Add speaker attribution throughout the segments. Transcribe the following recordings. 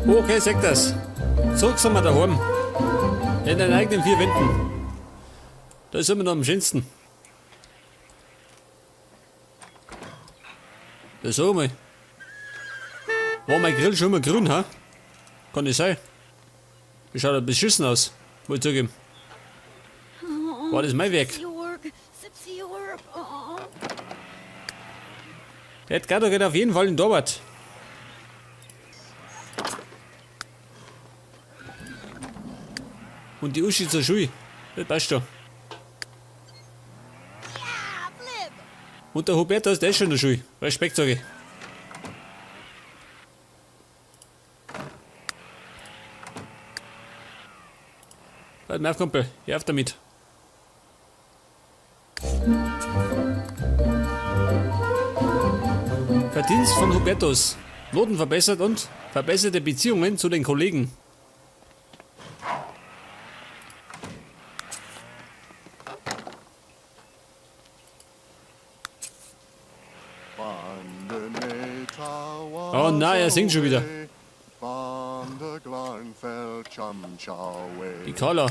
Speaker 1: Okay, sag das. Zurück sind wir daheim. In den eigenen vier Wänden. Da sind wir noch am schönsten. Das sag mal. War mein Grill schon immer grün, ha? Kann nicht sein. Das schaut ein beschissen aus, muss ich zugeben. War das mein Werk? Der Edgardo geht auf jeden Fall in den Torwart. Und die Uschi zur Schule. Das passt schon. Und der Hubertus, der ist schon in der Schule. Respekt, sag ich. Halt mal auf, Kumpel. Hör auf damit. Verdienst von Hubertus. Noten verbessert und verbesserte Beziehungen zu den Kollegen. Oh nein, er singt schon wieder. Die Carla.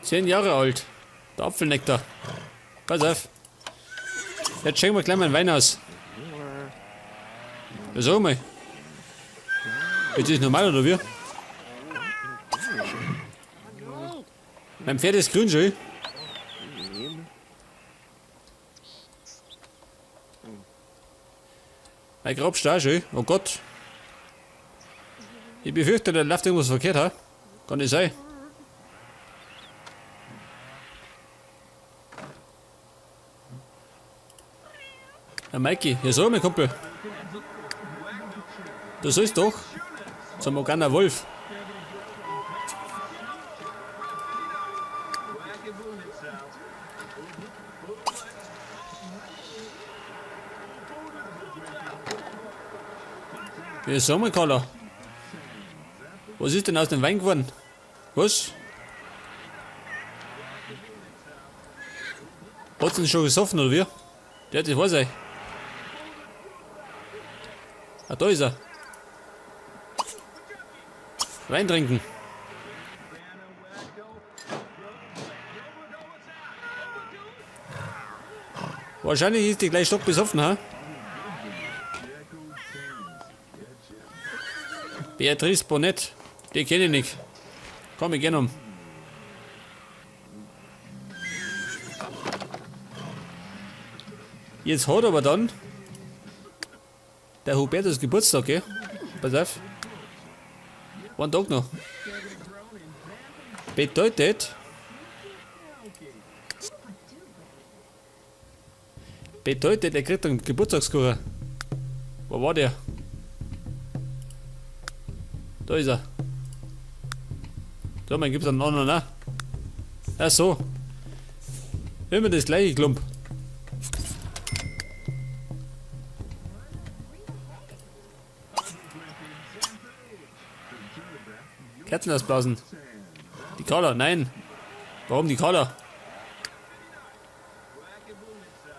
Speaker 1: 10 Jahre alt. Der Apfelnektar. Pass auf. Jetzt schenken wir gleich mal einen Wein aus. Ja, sag mal. Jetzt ist normal, oder wie? Mein Pferd ist grün schon. Mein Grab ist auch schön. Oh Gott. Ich befürchte, da läuft irgendwas verkehrt, ha? Kann nicht sein. Ja, Maiki, ja so, mein Kumpel. Du sollst doch zum Morgana Wolf. Ja, sag mal, Carla. Was ist denn aus dem Wein geworden? Was? Hat's denn schon gesoffen, oder wie? Der hat das weiß ich. Ah, da ist er. Wein trinken. Wahrscheinlich ist die gleich stockbesoffen, ha? Beatrice Bonnet, die kenne ich nicht. Komm, ich geh um. Jetzt hat aber dann der Hubertus Geburtstag, gell? Pass auf. Einen Tag noch. Bedeutet, er kriegt einen Geburtstagskuchen. Wo war der? Da ist er. Da, man gibt's einen anderen, ne? Ach so. Immer das gleiche Klump. Kerzen ausblasen. Die Carla, nein. Warum die Carla?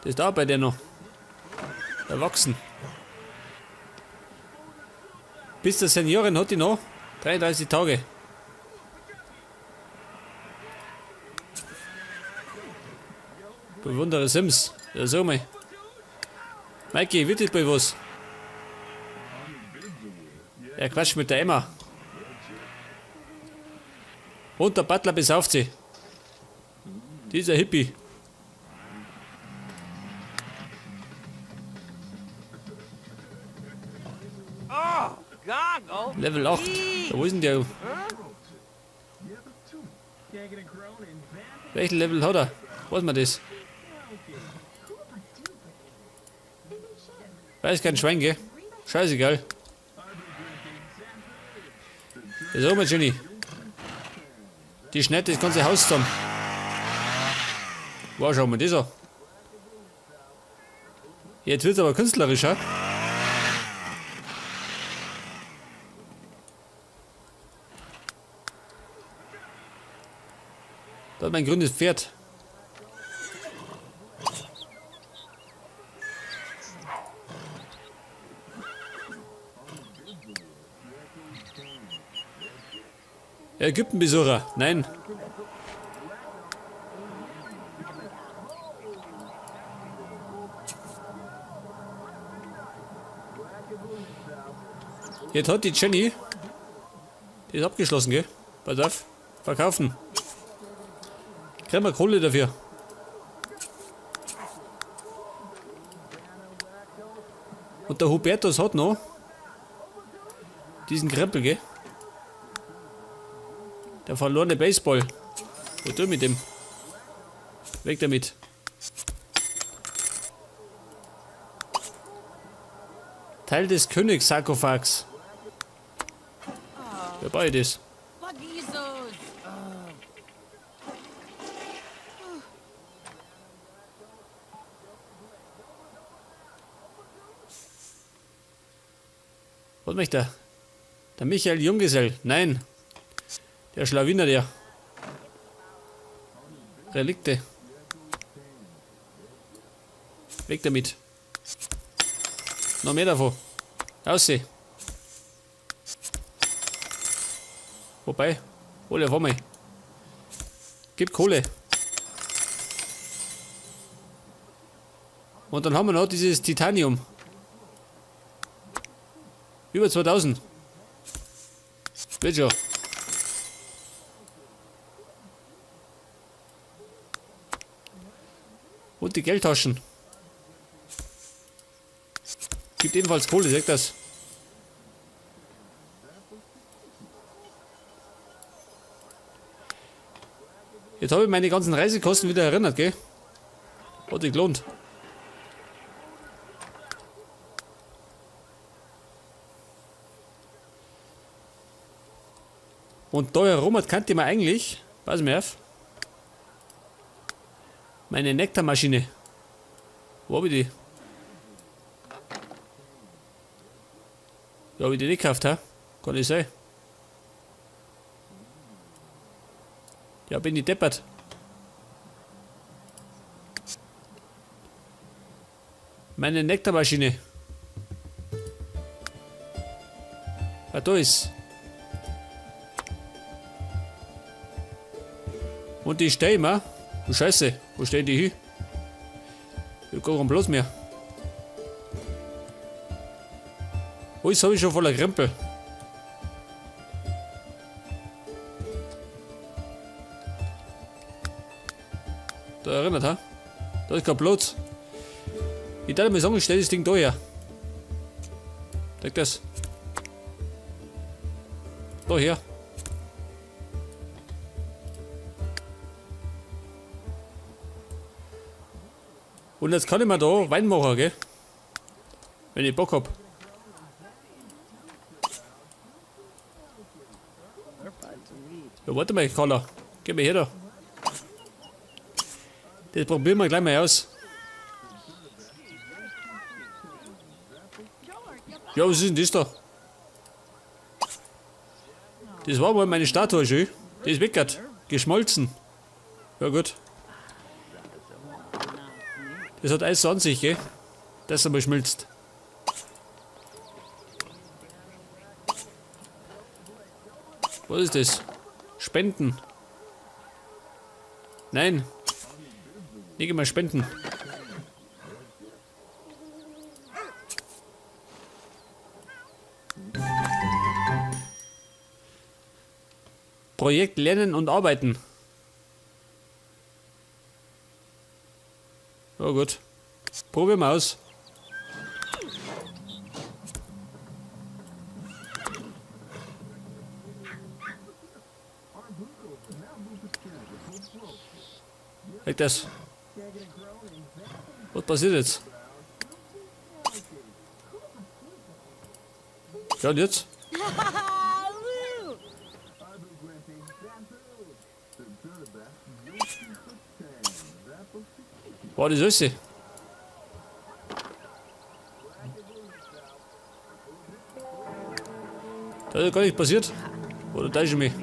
Speaker 1: Das ist da bei der noch. Erwachsen. Bis zur Seniorin hat die noch 33 Tage. Bewundere Sims. Ja, sag mal. Maiki, wird das bei was? Er quatscht mit der Emma. Und der Butler besauft sie. Dieser Hippie. Level 8. Da, wo ist denn der? Welchen Level hat er? Weiß man das? Weiß kein Schwein, gell? Scheißegal. Das ist auch mal Jenny. Die schneidet das ganze Haus zusammen. Wow, schau mal das an. Jetzt wird's aber künstlerisch, ha? Da hat mein grünes Pferd. Ägyptenbesucher. Nein. Jetzt hat die Jenny. Die ist abgeschlossen, gell? Pass auf. Verkaufen. Kriegen wir Kohle dafür. Und der Hubertus hat noch diesen Krempel, gell? Der verlorene Baseball. Wo tu mit dem? Weg damit. Teil des Königssarkophags. Wer bei das? Was möchte er? Der Michael Junggesell. Nein. Der Schlawiner, der. Relikte. Weg damit. Noch mehr davon. Ausseh. Wobei, hol auf einmal. Gib Kohle. Und dann haben wir noch dieses Titanium. Über 2000. Wird schon. Und die Geldtaschen. Gibt ebenfalls Kohle, sagt das. Jetzt habe ich meine ganzen Reisekosten wieder erinnert, gell? Hat sich gelohnt. Und da herum könnte ich mir eigentlich, pass mir auf, meine Nektarmaschine. Wo hab ich die? Ja, hab ich die nicht gekauft, hä? Kann nicht sein. Ja, bin ich deppert. Meine Nektarmaschine. Ah, da ist. Und die stell ich mir. Du Scheiße, wo stell ich die hin? Ich hab gar keinen Platz mehr. Alles hab ich schon voller Krempel. Da erinnert, ha? Da ist kein Platz. Ich darf mir sagen, ich stell das Ding da her. Deck das. Da her. Und jetzt kann ich mir da Wein machen, gell? Wenn ich Bock hab. Ja, warte mal, Carla. Geh mal her da. Das probieren wir gleich mal aus. Ja, was ist denn das da? Das war mal meine Statue, schön. Die ist weggehört. Geschmolzen. Ja gut. Das hat Eis so an sich, gell? Das einmal schmilzt. Was ist das? Spenden. Nein. Nicht immer spenden. Projekt Lernen und Arbeiten. Ja gut. Probieren wir aus. Halt das. Was passiert jetzt? Ja, und jetzt? Boah, die Süße. Da ist gar nichts passiert. Oder täusche ich mich?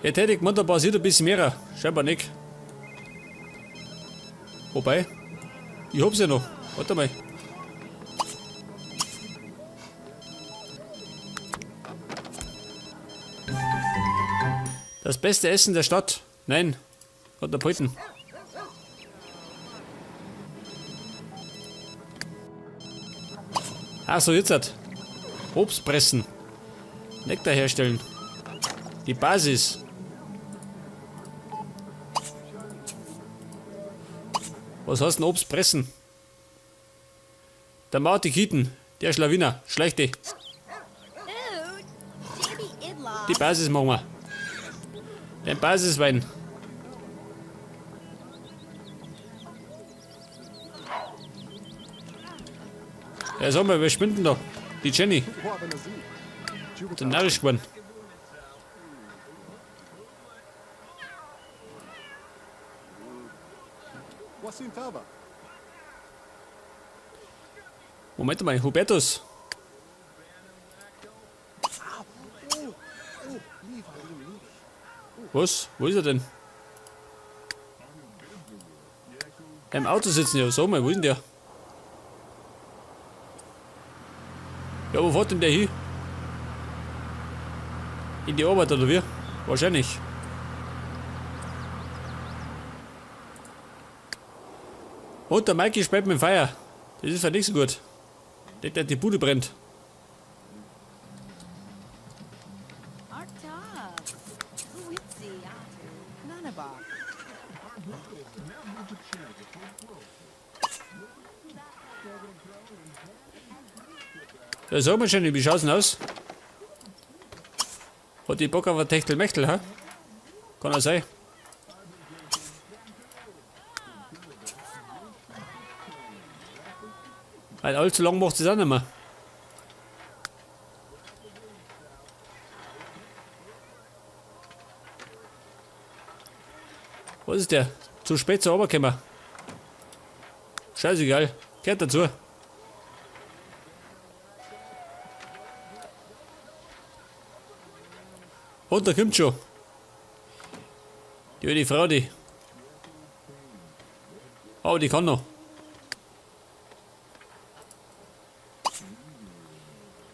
Speaker 1: Jetzt hätte ich gemeint, da passiert ein bisschen mehr. Scheinbar nicht. Wobei, ich hab's ja noch. Warte mal. Das beste Essen der Stadt. Nein, hat der Polten. Ach so, jetzt hat. Obst pressen. Nektar herstellen. Die Basis. Was heißt denn Obst pressen? Der Marty Keaton, der Schlawiner, schlechte. Die Basis machen wir. Den Basiswein. Ja, sag mal, wer spinnt denn da? Die Jenny. Ist narrisch geworden. Moment mal, Hubertus. Was? Wo ist er denn? Im Auto sitzen ja. Sag mal, wo ist denn der? Ja, wo fährt denn der hin? In die Arbeit oder wie? Wahrscheinlich. Und der Mikey spielt mit dem Feuer. Das ist halt nicht so gut. Der die Bude brennt. Ja, sag mal schon, wie schaut's denn aus? Hat die Bock auf ein Techtelmechtel, hä? Kann das sein? Weil allzu lang macht es auch nicht mehr. Was ist der? Zu spät zur Arbeit gekommen. Scheißegal. Gehört dazu. Und da kommt schon. Die alte Frau, die. Oh, die kann noch.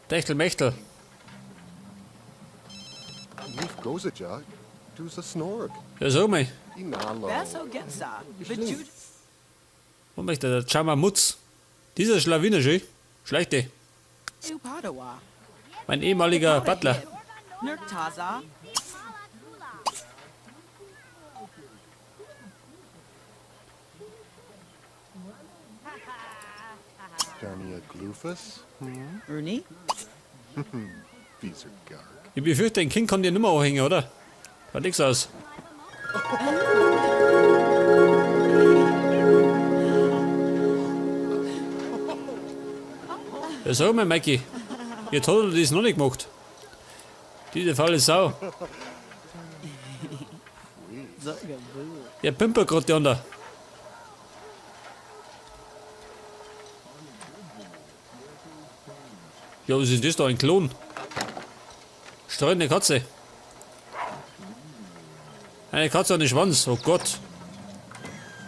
Speaker 1: Techtelmechtel. Ja, sag mal. Wo möchte der Chama Mutz? Dieser Schlawiner, schön. Schlechte. Mein ehemaliger Butler.
Speaker 2: Ernie?
Speaker 1: Ich befürchte, ein Kind kann dir nicht mehr anhängen, oder? Schaut nix aus. Ja, sag mal, Mikey. Jetzt hat er das noch nicht gemacht. Diese faule Sau. Der pimpert grad die andere. Ja, was ist das da? Ein Klon? Streunende Katze. Eine Katze ohne Schwanz, oh Gott.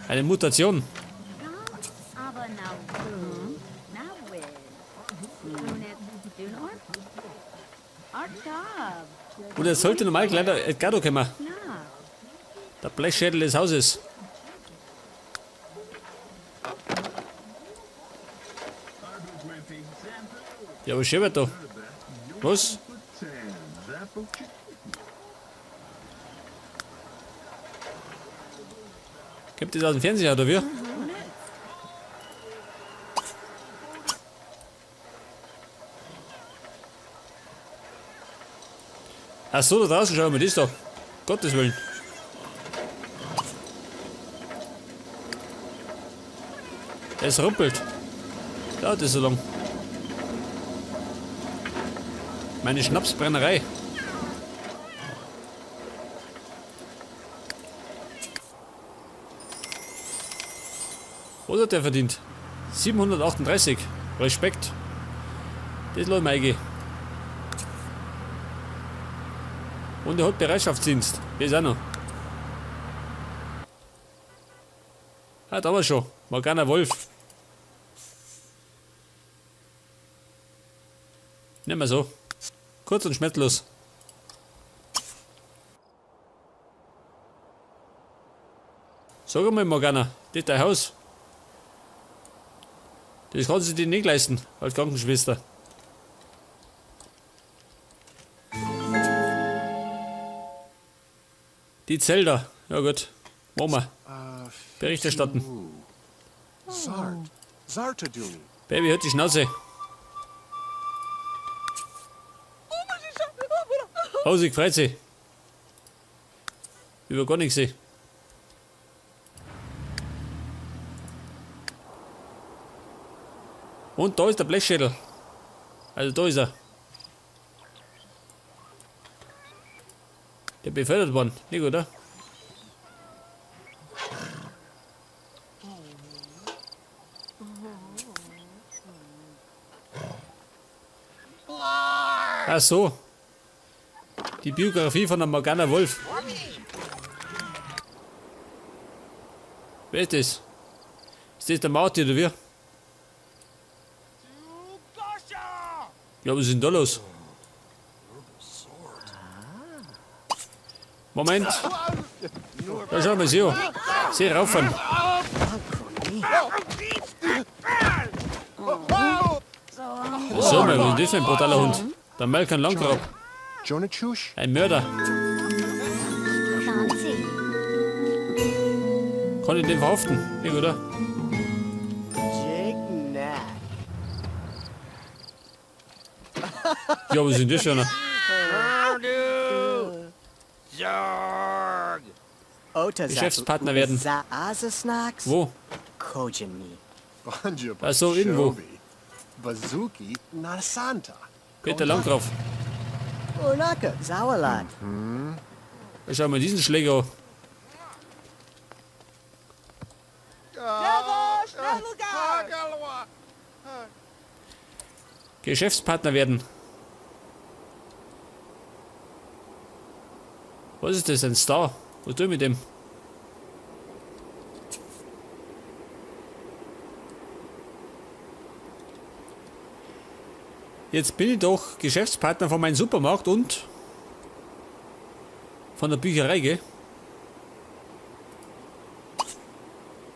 Speaker 1: Eine Mutation. Und jetzt sollte normal gleich der Edgardo kommen. Der Blechschädel des Hauses. Ja, was schön wird da? Was? Kommt das aus dem Fernseher oder wie? Ach so, da draußen schauen wir das da. Gottes Willen. Es rumpelt. Dauert es so lang. Meine Schnapsbrennerei. Was hat der verdient? 738. Respekt. Das lass ich mir eingehen. Und er hat Bereitschaftsdienst. Das auch noch. Ah, da war schon. Morgana Wolf. Nicht mehr so. Kurz und schmerzlos. Sag einmal, Morgana, das ist dein Haus. Das kannst du dir nicht leisten, als Krankenschwester. Die Zelda. Ja gut. Machen wir. Bericht erstatten. Baby, halt die Schnauze. Oh, sie freut sich. Über gar nichts. Und da ist der Blechschädel. Also da ist er. Der befördert worden, nicht oder? Ach so. Die Biografie von der Morgana Wolf. Wer ist das? Ist das der Martin oder wie? Ja, was ist denn da los? Moment. Da schauen wir sie an. Sie rauffahren. So, was ist das für ein brutaler Hund? Der Melkan Langgrab. Ein Mörder. Kann ich den verhaften? Nicht, oder? Ja, was ist denn das für einer? Geschäftspartner werden. Wo? Ach so, irgendwo. Peter Langgraf. Schau mal diesen Schläger an. Geschäftspartner werden. Was ist das? Ein Star? Was tue ich mit dem? Jetzt bin ich doch Geschäftspartner von meinem Supermarkt und von der Bücherei, gell?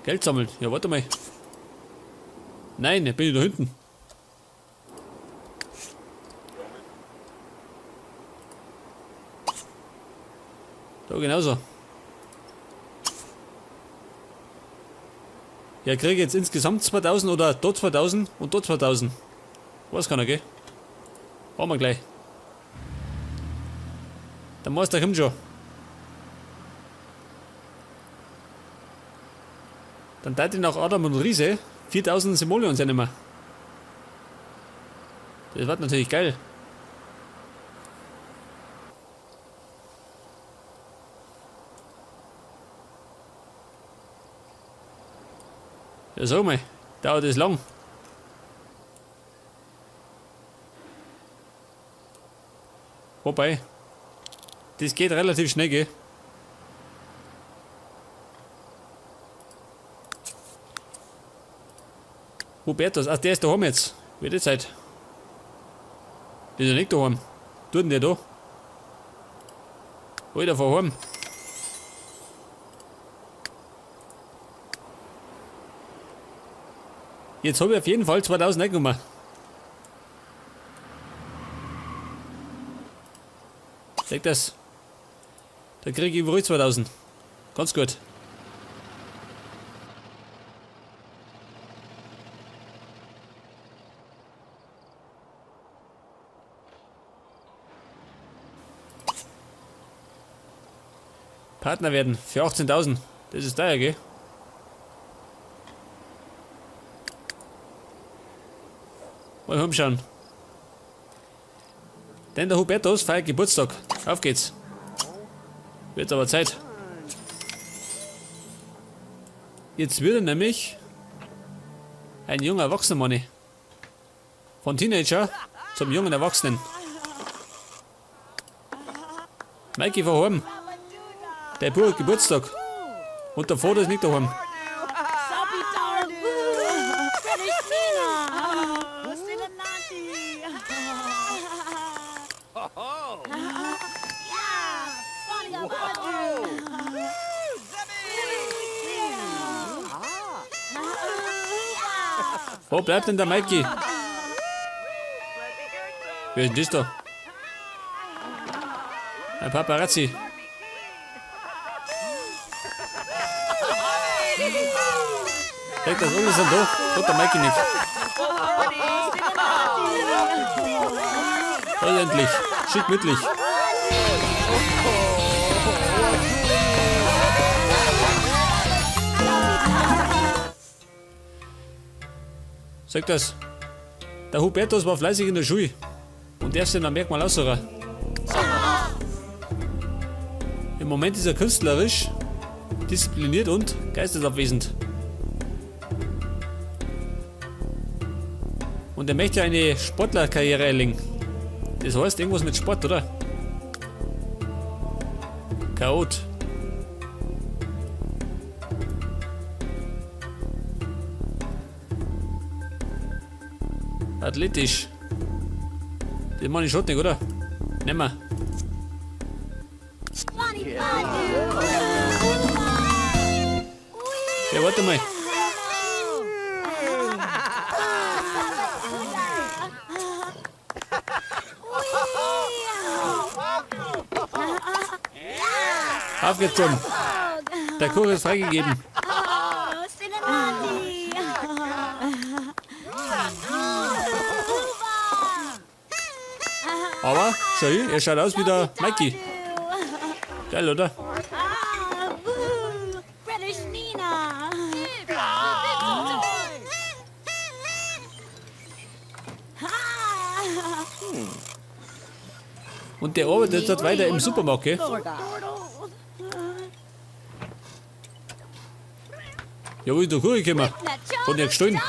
Speaker 1: Geld sammeln. Ja, warte mal. Nein, bin ich da hinten. Da genauso. Ja, kriege jetzt insgesamt 2000 oder da 2000 und da 2000. Was kann er, gell? Machen wir gleich. Der Meister kommt schon. Dann teilt ich nach Adam und Riese 4000 Simoleons ja nicht mehr. Das wird natürlich geil. Ja, sag mal, dauert das lang. Wobei, das geht relativ schnell, gell? Hubertus, ach, der ist daheim jetzt. Wird die Zeit. Der ist ja nicht daheim. Tut denn der da? Alter, fahr heim. Jetzt hab ich auf jeden Fall 2000 eingenommen. Seht das? Da krieg ich überall 2000. Ganz gut. Partner werden für 18.000. Das ist teuer, gell? Mal umschauen. Denn der Hubertus feiert Geburtstag. Auf geht's. Wird aber Zeit. Jetzt wird er nämlich ein junger Erwachsener, Manni. Von Teenager zum jungen Erwachsenen. Mikey, fahr heim. Der Bub hat Geburtstag. Und der Vater ist nicht daheim. Wo bleibt denn der Mikey? Wer ist denn das da? Ein Paparazzi. Denkt das alle sind da. Hat der Mikey nicht. Da ist endlich. Schick mitlich. Sag das. Der Hubertus war fleißig in der Schule und darf sich ein Merkmal aussuchen. Im Moment ist er künstlerisch, diszipliniert und geistesabwesend. Und er möchte eine Sportlerkarriere erlingen. Das heißt irgendwas mit Sport, oder? Chaot. Athletisch. Den mach ich schon nicht, oder? Nehmen wir. Ja, warte mal. Auf geht's schon. Der Kuchen ist freigegeben. Aber, schau hin, er schaut aus wie der Mikey. Geil, oder? Und der arbeitet jetzt weiter im Supermarkt, gell? Ja, wo ist der Kuchen gekommen? Von der gestohlen.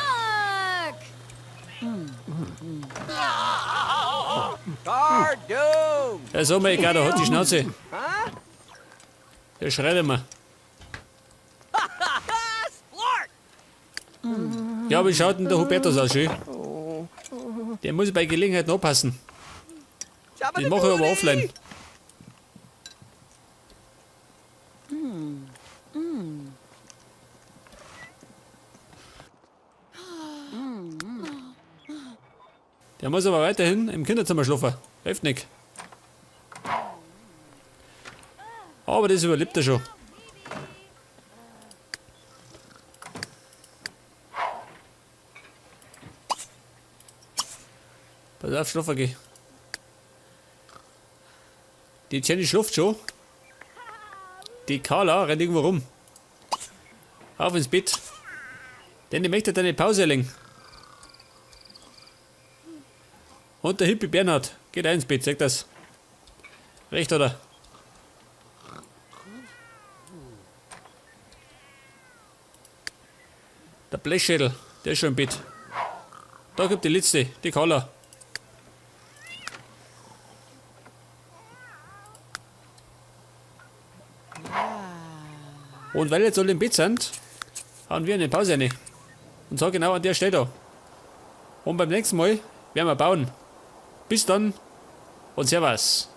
Speaker 1: Ja, sag mal, egal, der hat die Schnauze. Der schreit immer. Ja, wie schaut denn der Hubertus aus, schön? Der muss bei Gelegenheit noch passen. Den mache ich aber offline. Der muss aber weiterhin im Kinderzimmer schlafen. Hilft nicht. Aber das überlebt er schon. Pass auf, schlafen geh. Die Jenny schläft schon. Die Carla rennt irgendwo rum. Auf ins Bett. Denn die möchte eine Pause erlegen. Und der Hippie Bernhard geht auch ins Bett, sagt das. Recht, oder? Der Blechschädel, der ist schon im Bett. Da gibt die letzte, die Carla. Und weil jetzt alle im Bett sind, hauen wir eine Pause rein. Und zwar genau an der Stelle da. Und beim nächsten Mal werden wir bauen. Bis dann und Servus.